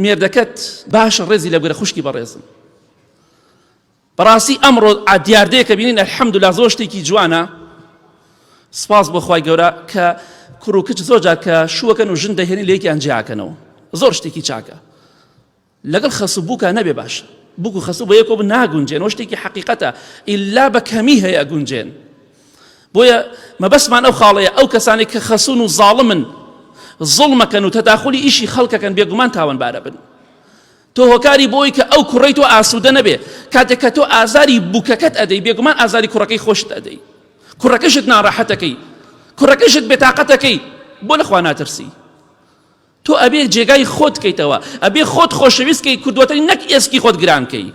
مێردەکەت باشە ڕێزی لە بگرە خوشکی بەڕێزم. بەڕاستی ئەمڕۆ دیاردەیە کە بینین الحمدللە زۆر شتێکی جوانە سپاس بۆ خوای گەورە کە کوڕ و کچ زۆر جار کە شووەکەن و ژن دەهێنن لە یەکیان جیاکەنەوە زۆر شتێکی چاکە لەگەڵ خەسوو بووکا نەبێ باشە بووک و خەسوو بە یەکەوە ناگونجێن وە شتێکی حەقیقەتە ئیلا بە کەمی هەیە گونجێن بۆیە مەبەستمان ئەو خاڵەیە ئەو کەسانێک کە خەسوون و زاڵمن زوڵمەکەن و تەداخلی ئیشی خەڵکەکەن بێگومان تاوانبارە بن تۆ هۆکاری بۆی کە ئەو کوڕەی تۆ ئاسوودە نەبێ کاتێک کە تۆ ئازاری بووکەکەت ئەدەی بێگومان ئازاری کوڕەکەی خۆشت ئەدەی کوڕەکەشت ناڕەحەتەکەی کوڕەکەشت بێتاقەتەکەی بۆ لەخوا ناترسی تۆ ئەبێ جێگای خۆت کەیتەوە ئەبێ خۆت خۆشەویست کەی کوردوەتەنی نەک ئێسکی خۆت گران کەی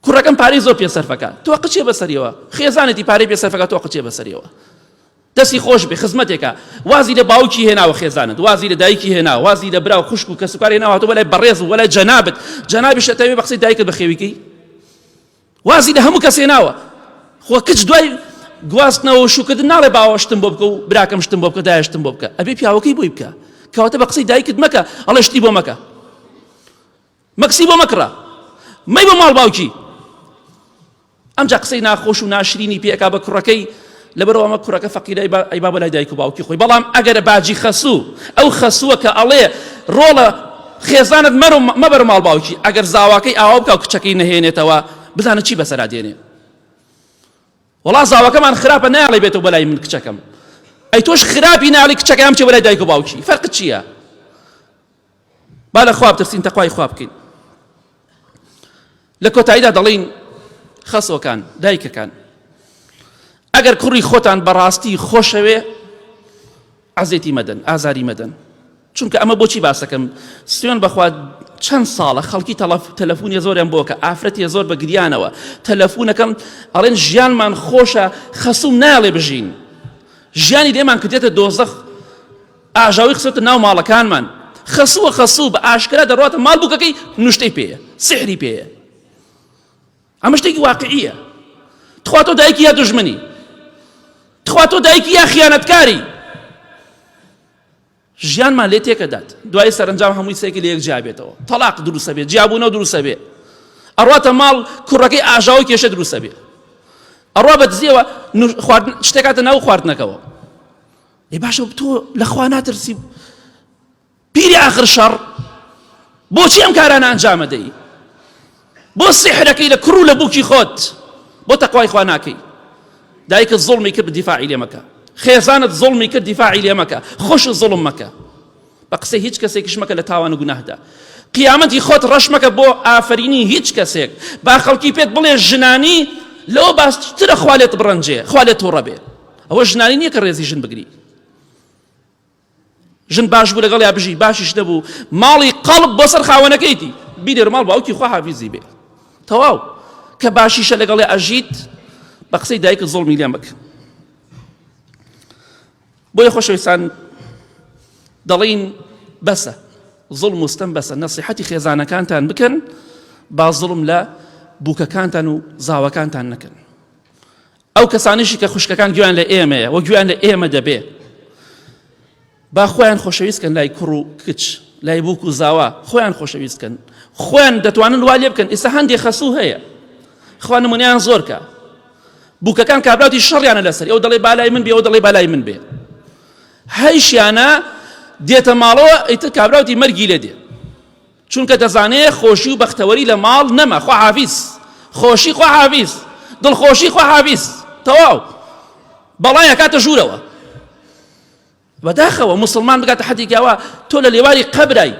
کوڕەکەم پارەی زۆر پێ سەرفەکە تۆ قچێ بەسەریەوە خێزانێتی پارەی پێ سەرفەکە تۆ قچێ بەسەریەوە دەستی خۆش بێ خزمەتێکە وازی لە باوکی هێناوە خێزانت وازی لە دایکی هێنا وازی لە برا و خوشک و کەسوکار هێناوە تۆ بەلای بەڕێز و وەلای جەنابت جەنابیش ئەتەوێ بە قسەی دایکت بەخێویکەی وازی لە هەموو کەس هێناوە خۆ کچ دوای گواستنەوە و شوکردن ناڵێ باوە شتم بۆ بکە و براکەم شتم بۆ بکە دایە شتم بۆ بکە ئەبێ پیاوەکەی بۆی بکە کەواتە بە قسەی دایکت مەکە ئەڵێ شتی بۆ مەکە مەکسی بۆ مەکڕە مەی بۆ ماڵ باوکی ئەمجا قسەی ناخۆش و ناشرینی پێکا بە کوڕەکەی لەبەرەوە ئەمە کوڕەکە فەقیرە ئەیبا بۆ لای دایک و باوکی خۆی بەڵام ئەگەر باجی خەسوو ئەو خەسووە کە ئەڵێ ڕۆڵە خێزانت مەرو مەبەر ماڵ باوکی ئەگەر زاواکەی ئاوا بکا و کچەکەی نەهێنێتەوە بزانە چی بەسەرا دێنێ وەڵا زاواکەمان خراپە نایەڵێ بێتەوە بەلای من کچەکەم ئەی تۆش خراپی ناڵی کچەکەیان بچێ بەلای دایک و باوکی فەرقت چییە؟ با لە خوا بترسین تەقوای خوا بکەین لە کۆتاییدا دەڵێین خەسۆکان دایکەکان ئەگەر کوڕی خۆتان بەڕاستی خۆشەوێ عەزێتی مەدەن ئازاری مەدەن چونکە ئەمە بۆچی باسەکەم سوێن بەخوا چەند ساڵە خەڵکی تەلەفۆنی زۆریان بۆکە ئافرەتی زۆر بە گریانەوە تەلەفۆنەکەم ئەڵێن ژیانمان خۆشە خەسوم ناڵێ بژین ژیانی لێمان کردێتە دۆزەخ ئاژاوەی خستۆتە ناو ماڵەکانمان خەسووە خەسوو بە ئاشکرا دەڕواتە ماڵ بووکەکەی نوشتەی پێیە سحری پێیە ئەمە شتێکی واقعیە تخوا تۆ دایکی یا دوژمنی تخوا تۆ دایکی یا خیانەتکاری ژیانمان لێ تێکەدات دوای سەرنجام هەمووی سێکی لە یەک جیا بێتەوە تەلاق دروستە بێت جیابوونەوە دروستە بێ ئەڕاتە ماڵ کوڕەکەی ئاژاوە کێشە دروستە بێ ئەڕوا بە دزیەوە شتێکاتە ناو خواردنەکەەوە ئەی باشە تۆ لە خوا ناترسی پیری ئاخر شەڕ بۆچی ئەم کارانە ئەنجامە دەی بۆ سیحرەکەی لە کوڕ و لە بووکی خۆت بۆ تەقوای خوا ناکەی دایکت زوڵمی کرد دیفاعی لێ مەکە خێزانت زوڵمی کرد دیفاعی لێ مەکە خۆش زوڵم مەکە بە قسەی هیچ کەسێکیش مەکە لە تاوان و گوناهدا قیامەتی خۆت ڕەش مەکە بۆ ئافرینی هیچ کەسێک با خەڵکی پێت بڵێ ژنانی لەوە باشترە خوا لێت بڕەنجێ خوا لێت تووڕە بێ ئەوە ژنانی نییە کە ڕێزی ژن بگری ژن باش بوو لەگەڵ یا بژی باشیش نەبوو ماڵی قەڵب بۆ سەر خاوەنەکەیتی بینێر ماڵ باوکی خوا حافیزی بێ تەواو کە باشیشە لەگەڵی ئەژیت بە قسەی دایکت زوڵمی لێ مەکە بۆیە خۆشەویستان دەڵین بەسە زوڵم و ستەم بەسە نەسیحەتی خێزانەکانتان بکەن با زوڵم لە بووکەکانتان و زاوەکانتان نەکەن ئەو کەسانیشی کە خوشکەکان گوێیان لە ئێمەیە و گوێیان لە ئێمە دەبێ با خۆیان خۆشەویست کەن لای کوڕ و کچ لای بووک و زاوا خۆیان خۆشەویست کەن خۆیان دەتوانن وا لێ بکەن ئێستا هەندێک خەسوو هەیە خوا نمونیان زۆر کە بووکەکان کابراتی شەڕیانە لەسەر ئەو دەڵێ بالای من بێ ئەو دەڵێ بالای من بێ هەیشیانە دێتە ماڵەوە ئیتر کابراوتی مەرگی لێ دێ چونکە دەزانێ خۆشی و بەختەوەری لە ماڵ نەما خواحافیز خۆشی خواحافیز دڵخۆشی خواحافیز تەواو بەڵای ئەکاتە ژوورەوە بەداخەوە موسڵمان بگاتە حەدێکی ئەوە تۆ لە لێواری قەبرای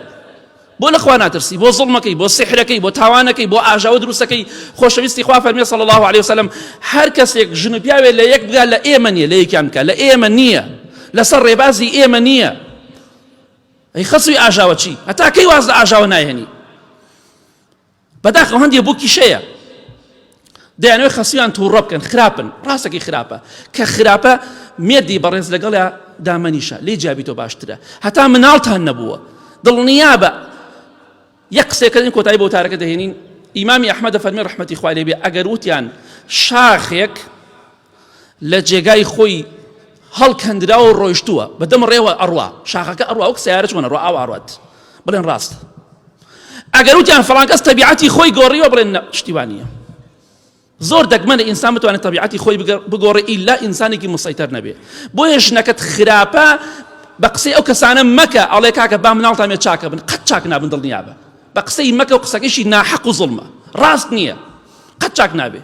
بۆ لە خوا ناترسی بۆ زوڵمەکەی بۆ سیحرەکەی بۆ تاوانەکەی بۆ ئاژاوە دروستەکەی خۆشەویستی خوا فەرمی صلی الله علیه وسلم هەر کەسێک ژن و پیاوێ لە یەک بگا لە ئێمە نییە لە یەکیان بکە لە ئێمە نییە لەسەر ڕێبازی ئێمە نییە ئەی خەسوی ئاژاوە چی هەتا کەی واز لە ئاژاوە نایهێنی بەداخەوە هەندێ بۆ کیشەیە دەیانەوێت خەسویان تووڕە بکەن خراپن ڕاستەکەی خراپە کە خراپە مێردی بەڕێز لەگەڵیا دامەنیشە لێ جیابی تۆ باشترە هەتا مناڵتان نەبووە دڵنیابە یەک قسەکردن کۆتایی بۆ تارەکە دەهێنین ئیمامی ئەحمەد فەرمی ڕەحمەتی خوای لێ بێ ئەگەر وتیان شاخێک لە جێگای خۆی هەڵکەندراوە و ڕۆیشتووە بە دەم ڕێوە ئەڕوا، شاخەکە ئەڕوا وەک سەیارە چۆن ئەڕوا ئاوا ئەڕوات. بڵێن ڕاستە. ئەگەر وتیان فڵان کەس تەبیعەتی خۆی گۆڕیوە بڵێن نە شتی وا نییە. زۆر دەگمەنە ئینسان بتوانێت تەبیعەتی خۆی بگۆڕێ ئیلا ئینسانێکی مسەیتەر نەبێ. بۆیە ژنەکەت خراپە بە قسەی ئەو کەسانە مەکە ئەڵێ کاکە با مناڵتان بێ چاکە بن قەت چاک نابن دڵنیابە. بە قسەی مەکە و قسەکەشی ناحەق و زوڵمە. ڕاست نییە. قەت چاک نابێ.